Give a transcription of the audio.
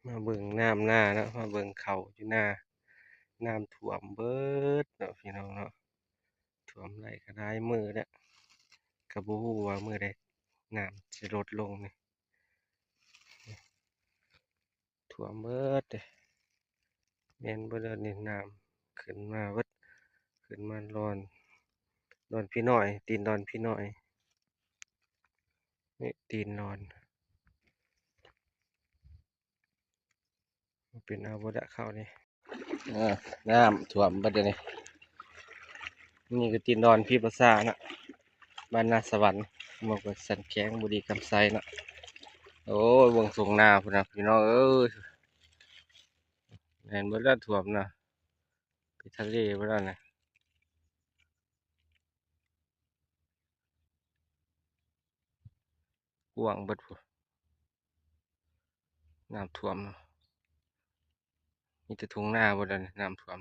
ມາເບິ່ງນ້ຳນາເນາະ ມາເບິ່ງເຂົ້າຢູ່ນາ ນ້ຳຖ້ວມເບິດເນາະພີ່ນ້ອງເນາະ. ຖ້ວມໄດ້ກໍຫຼາຍມື້ແລ້ວ ກໍບໍ່ຮູ້ວ່າມື້ໃດນ້ຳຊິລົດລົງນີ້. ຖ້ວມເບິດເດ້ ແມ່ນເບິດເລີຍນີ້ ນ້ຳຂຶ້ນມາເບິດ ຂຶ້ນມາດອນ ດອນພີ່ນ້ອຍ ຕີນດອນພີ່ນ້ອຍ ນີ້ຕີນດອນ ເປັນເອົາບໍ່ໄດ້ເຂົ້ານີ້. ເອີ ນ້ຳຖ້ວມເບິດເດນີ້ ນີ້ກໍຕີນດອນພີປະຊາເນາະ ບ້ານນາສະຫວັນ ເມືອງປາກຊັນ ແຂວງບໍລິຄຳໄຊເນາະ. ໂອ້ຍ ເບິ່ງທົ່ງນາພຸ້ນນະພີ່ນ້ອງເອີຍ ແມ່ນເບິດແລ້ວຖ້ວມນະ ໄປທະເລເບິດແລ້ວນະ ກວ້າງເບິດພຸ້ນ ນ້ຳຖ້ວມເນາະ ມີແຕ່ທົ່ງນາເບິດແລ້ວນີ້ ນ້ຳຖ້ວມ.